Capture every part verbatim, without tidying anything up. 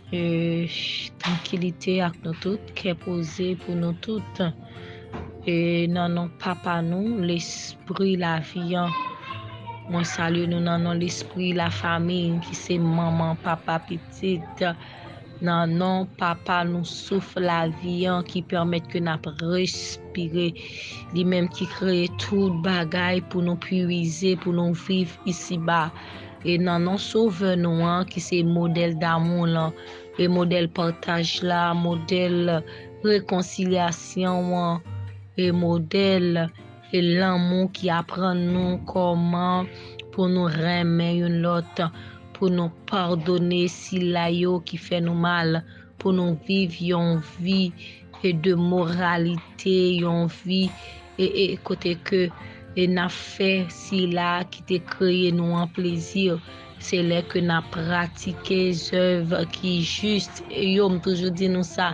E, trankilite ak nou tout, kè poze pou nou tout. E, nan non Papa nou, Lespri lavi an, mwen salye nou nan non Lespri lafanmi ki se manman, papa, pitit. Nan non Papa nou, souf lavi an ki pèmèt ke n ap respire, li menm ki kreye tout bagay pou nou pwize, pou nou viv isiba. E nan non Sovè nou an, ki se modèl damou lan, e modèl pataj la, modèl rekonsilyasyon an, e modèl e lanmou ki aprann nou kòman pou nou renmen youn lòt, pou nou padone sila yo ki fè nou mal, pou nou viv yon vi e de moralite, yon vi e, e kote ke e n ap fè sila ki te kreye nou an plezi. Se lè ke n ap pratike zèv ki jis yo, m toujou di nou sa,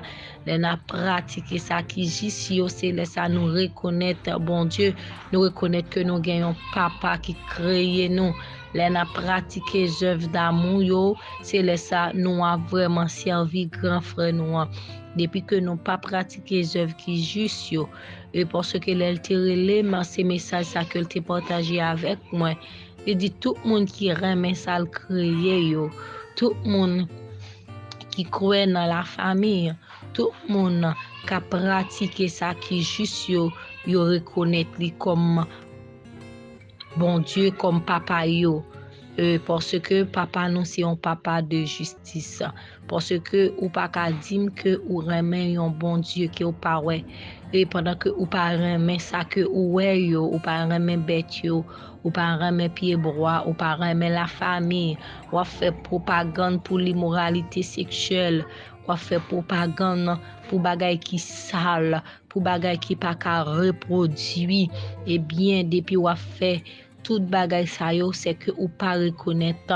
lè n ap pratike sa ki jis yo, se lè sa nou rekonèt Bondye, nou rekonèt ke nou gen yon papa ki kreye nou. Lè n ap pratike zèv damou yo, se lè sa nou ap vrèman sèvi gran frè nou an. Depi ke nou pa pratike zèv ki jis yo, e paske lè l te rele m, se mesaj sa ke l te pataje avèk mwen. Li di tout moun ki renmen sa l kreye yo, tout moun ki kwè nan lafanmi, tout moun k ap pratike sa ki jis yo, yo rekonèt li kòm Bondye, kòm papa yo. E, paske papa nou se yon papa de jistis. Paske ou pa ka di m ke ou renmen yon Bondye ke ou pa wè. E pandan ke ou pa renmen sa ke ou wè yo, ou pa renmen bèt yo, ou pa renmen pyebwa, ou pa renmen lafanmi, w ap fè pwopagann pou limoralite seksyèl, w ap fè pwopagann pou bagay ki sal, pou bagay ki pa ka repwodui. Ebyen, depi w ap fè tout bagay sa yo, se ke ou pa rekonèt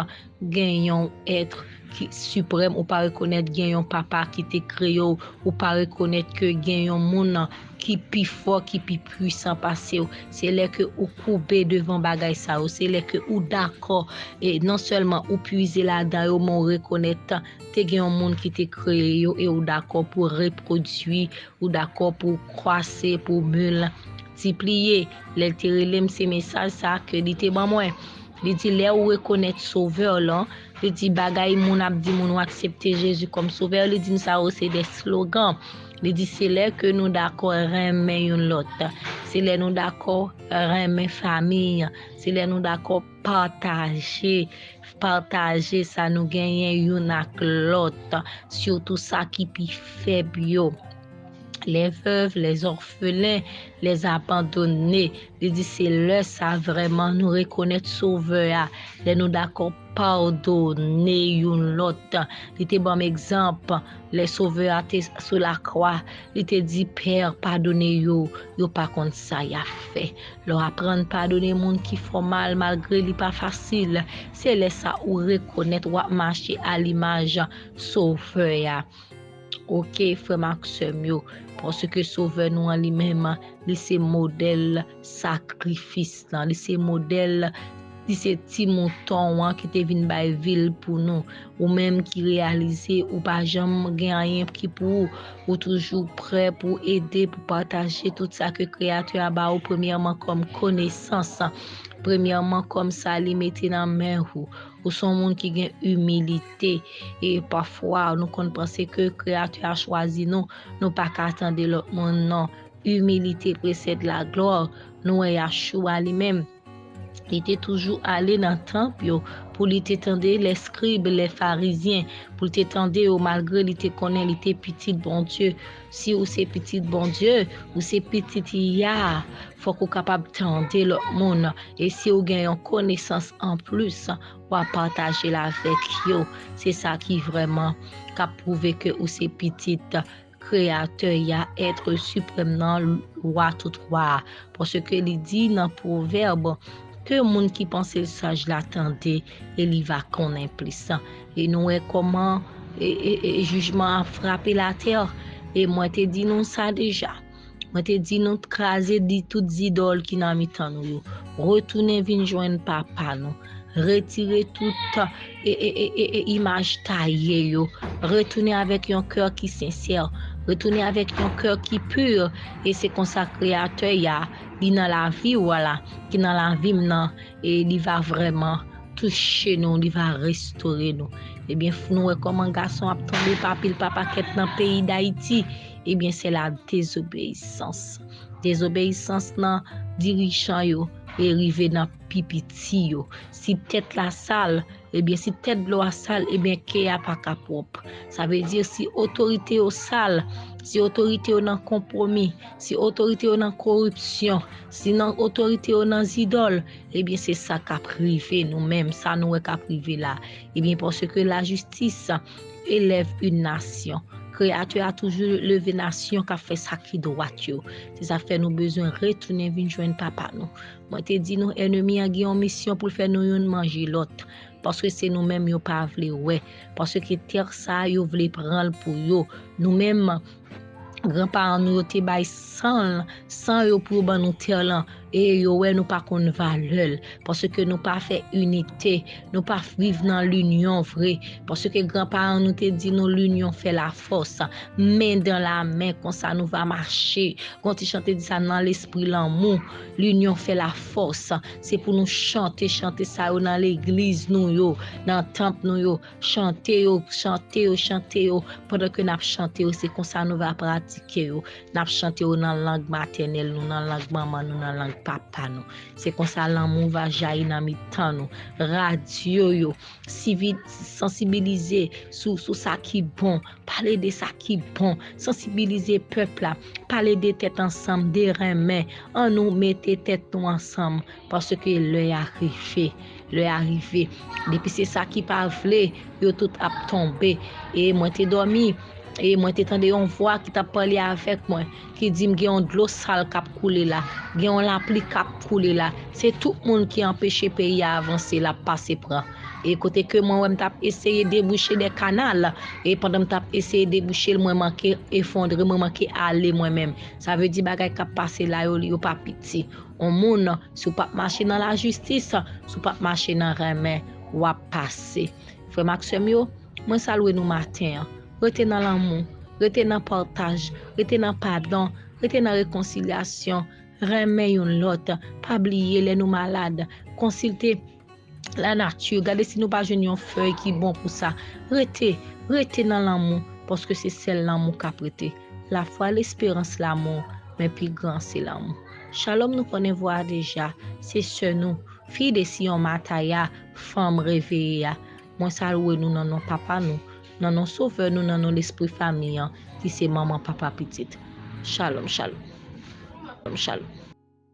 gen yon èt ki siprèm, ou pa rekonèt gen yon papa ki te kreye w, ou pa rekonèt ke gen yon moun ki pi fò, ki pi pwisan pase w. Se lè ke ou koube devan bagay sa yo, se lè ke ou dakò, e non sèlman ou pwize ladan yo, men ou rekonèt te gen yon moun ki te kreye yo, e ou dakò pou repwodui, ou dakò pou kwase, pou miltipliye. Lè l te rele m, se mesaj sa ke li te ban mwen. Li di, lè ou rekonèt Sovè w lan, li di, bagay moun ap di moun ou aksepte Jezi kòm Sovè, li di m sa yo se de slogan. Li di, se lè ke nou dakò renmen youn lòt. Se lè nou dakò renmen fanmi. Se lè nou dakò pataje, pataje sa nou genyen youn ak lòt, sitou sa ki pi fèb yo. Les veuves, les orphelins, les abandonnés. Li di se lè sa vrèman nou rekonèt Sovè a, lè nou dakò padone youn lòt. Li te ban m egzanp, lè Sovè a te sou lakwa, li te di, Pè, padone yo, yo pa konn sa y ap fè. Lè w aprann padone moun ki fè w mal, malgre li pa fasil, se lè sa ou rekonèt w ap mache a limaj Sovè a. Oke, frè m ak sè m yo, paske Sovè nou an li menm, li se modèl sakrifis lan, li se modèl, li se ti mouton an ki te vin bay vi l pou nou. Ou menm ki reyalize ou pa janm gen anyen ki pou ou, ou toujou prè pou ede, pou pataje tout sa ke Kreyatè a ba ou, premyèman kòm konesans, premyèman kòm sa li mete nan men ou. Ou se yon moun ki gen imilite. E pafwa, nou konn panse ke Kreyatè a chwazi nou, nou pa ka tande lòt moun, non. Imilite presèd laglwa. Nou wè Yahshua li menm, li te toujou ale nan tanp yo pou li te tande lèskrib, lèfarizyen, pou li te tande yo, malgre li te konnen li te pitit Bondye. Si ou se pitit Bondye, ou se pitit Yah, fòk ou kapab tande lòt moun. E si ou gen yon konesans anplis, w a pataje l avèk yo. Se sa ki vrèman k ap pwouve ke ou se pitit Kreyatè Yah, Èt Siprèm nan, Wa tout wa a. Paske li di nan Pwovèb ke moun ki panse l saj la tande e li va konnen plis. E nou wè kòman e, e, e, jijman an frape latè. E mwen te di nou sa deja. Mwen te di nou kraze di tout zidòl ki nan mitan nou yo. Retounen vin jwenn papa nou. Retire tout e, e, e, e, e imaj taye yo. Retounen avèk yon kè ki sensè. Retounen avèk yon kè ki pi. E se konsa Kreyatè a, li nan lavi w la, ki nan lavi m nan, e li va vrèman touche nou, li va restore nou. Ebyen, nou wè kòman gason ap tonbe pa pil pa pakèt nan peyi Dayiti. Ebyen, se la dezobeyisans. Dezobeyisans nan dirijan yo e rive nan pi piti yo. Si tèt la sal, ebyen, si tèt dlo a sal, ebyen, kè a pa ka pwòp. Sa vle di, si otorite yo sal, si otorite yo nan konpwomi, si otorite yo nan koripsyon, si nan otorite yo nan zidòl, ebyen, se sa k ap rive nou menm, sa nou wè k ap rive la. Ebyen, paske lajistis élève une nation. Kreyatè a toujou leve nasyon k ap fè sa ki dwat yo. Se sa k fè nou bezwen retounen vin jwenn papa nou. Mwen te di nou, ènmi an gen yon misyon pou l fè nou youn manje lòt. Paske se nou menm yo pa vle wè. Paske tè sa a, yo vle pran l pou yo. Nou menm, granparan nou yo te bay san, san yo pou yo ban nou tè lan. E yo wè nou pa konn valè l. Paske nou pa fè inite. Nou pa viv nan linyon vre. Paske granparan nou te di nou, linyon fè lafòs. Men dan la men, konsa nou va mache. Gon ti chante di sa, nan lespri lanmou. Linyon fè lafòs. Se pou nou chante chante sa yo nan legliz nou yo, nan tanp nou yo. Chante yo, chante yo, chante yo. Pandan ke n ap chante yo, se konsa nou va pratike yo. N ap chante yo nan lang matènèl nou, nan lang manman nou, nan lang papa nou. Se konsa lanmou va jayi nan mitan nou. Radyo yo, sivi-, sansibilize sou, sou sa ki bon. Pale de sa ki bon. Sansibilize pèp la. Pale de tèt ansanm, de renmen. Ann nou mete tèt nou ansanm. Paske lè a rive. Lè a rive. Depi se sa ki pa vle, yo tout ap tonbe. E mwen te dòmi, e mwen te tande yon vwa ki t ap pale avèk mwen, ki di m gen yon dlo sal k ap koule la, gen yon lapli k ap koule la. Se tout moun ki anpeche peyi a avanse, l ap pase pran. E kote ke mwen wè m t ap eseye debouche de kanal, e pandan m t ap eseye debouche l, mwen manke efondre, mwen manke ale mwen menm. Sa vle di bagay k ap pase la yo, yo pa piti. On moun, si w p ap mache nan lajistis, si w p ap mache nan renmen, w ap pase. Frè m ak sè m yo, mwen salwe nou maten an. Rete nan lanmou, rete nan pataj, rete nan padon, rete nan rekonsilyasyon, renmen youn lòt. Pa bliye lè nou malad, konsilte lanati, gade si nou pa jwenn yon fèy ki bon pou sa. Rete, rete nan lanmou, paske se sèl lanmou k ap rete. Lafwa, lesperans, lanmou, men pi gran se lanmou. Shalom, nou konnen vwa a deja, se sè nou, fi de Siyon Mataya, fanm reveye a. Mwen salwe nou nan non Papa nou, nan non Sovè nou, nan non Lespri Fanmi an, ki se Manman, Papa, Pitit. Shalom, shalom. Shalom, shalom.